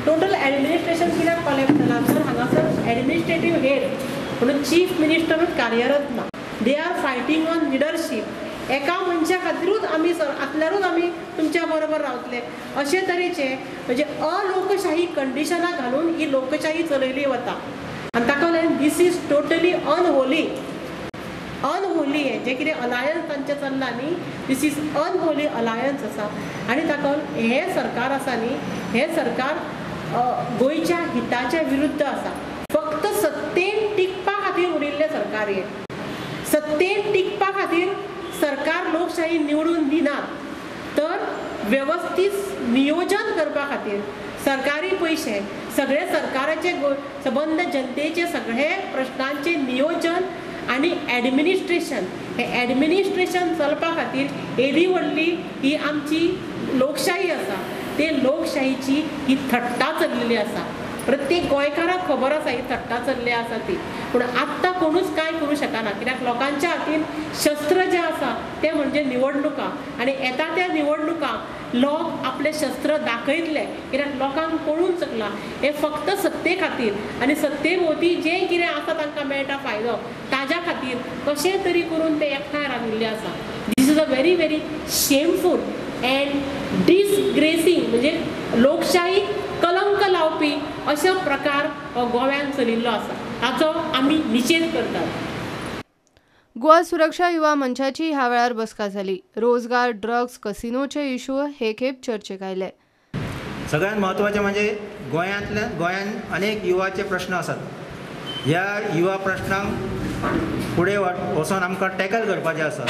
Total administration कित्याक collapse जालां तर हांगासर ॲडमिनिस्ट्रेटीव हेड म्हणून चीफ मिनिस्टरूच कार्यरत ना. They are fighting on leadership. एका मनशा खातीरूच आमी आसल्यारूच आमी तुमच्या बरोबर रावतले अशे तरेचे म्हणजे अलोकशाही कंडिशनां घालून ही लोकशाही चलयली वता. आनी ताका लागून this is totally unholy. Unholy हें जें कितें अलायन्स तांचें चल्लां न्ही, this is unholy alliance आसा. आनी ताका लागून हें सरकार आसा न्ही, हें सरकार गोंयच्या हिताच्या विरुद्ध आसा. फक्त सत्तेन टिकपा खातीर उरिल्लें सरकार हें. सत्तेन टिकपा खातीर सरकार लोकशाही निवडून दिनात, तर वेवस्थीत नियोजन करपा खातीर सरकारी पयशे सगळे सरकाराचे सबंद जनतेचे सगळे प्रश्नांचे नियोजन आनी ॲडमिनिस्ट्रेशन, हे ॲडमिनिस्ट्रेशन चलपा खातीर येदी व्हडली ही आमची लोकशाही आसा, ते लोकशाहीची ही थट्टा चल्लेली आसा. प्रत्येक गोंयकाराक खबर आसा ही थट्टा चल्ली आसा ती. पूण आत्तां कोणूच कांय करूं शकना, कित्याक लोकांच्या हातीन शस्त्र जें आसा तें म्हणजे निवडणुकां. आनी येता त्या निवडणुकांक लोक आपलें शस्त्र दाखयतले, कित्याक लोकांक कळूंक शकलां हें फक्त सत्ते खातीर आनी सत्ते भोंवती जें कितें आसा तांकां मेळटा फायदो ताज्या खातीर कशें तरी करून ते एकठांय राविल्ले आसा. This is a very very shameful and disgracing, म्हणजे लोकशाही कलंक लावपी अशा प्रकार गोव्यान चलिल्लो आसा, ताचो आमी निशेध करतात. गोवा सुरक्षा युवा मंचाची ह्या वेळार बसका जाली. रोजगार, ड्रग्स, कसिनोचे इशू हे खेप चर्चेक आयले. सगळ्यात म्हत्वाचें म्हणजे गोंयांत अनेक युवाचे प्रश्न आसात. ह्या युवा प्रश्नांक फुडें वचोन आमकां टॅकल करपाचें आसा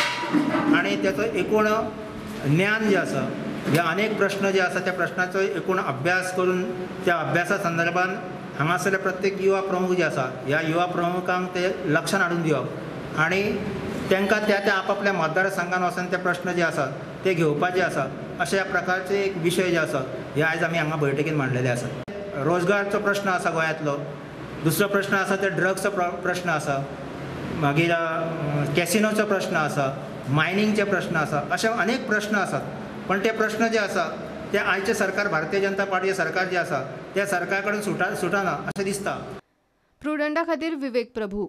आनी तेचो एकूण ज्ञान जें आसा, हे अनेक प्रश्न जे आसा त्या प्रश्नाचो एकूण अभ्यास करून त्या अभ्यासा संदर्भान हांगासरले प्रत्येक युवा प्रमुख जे आसा ह्या युवा प्रमुखांक ते लक्षान हाडून दिवप आनी तांकां त्या त्या आपापल्या मतदारसंघान वचून ते प्रश्न जे आसा ते घेवपाचे आसा. अशा प्रकारचे एक विशय जे आसा हे आयज आमी हांगा बैठकीन मांडलेले आसा. रोजगारचो प्रश्न आसा गोंयांतलो, दुसरो प्रश्न आसा ते ड्रग्सचो प्रश्न आसा, मागीर कॅसिनोचो प्रश्न आसा, मायनिंगचे प्रश्न आसा, अशे अनेक प्रश्न आसात. पण ते प्रश्न जे आसा ते आयचे सरकार, भारतीय जनता पार्टी सरकार जे आसा त्या सरकार कडेन सुटाना अशें दिसता. प्रुडंटा खातीर विवेक प्रभू.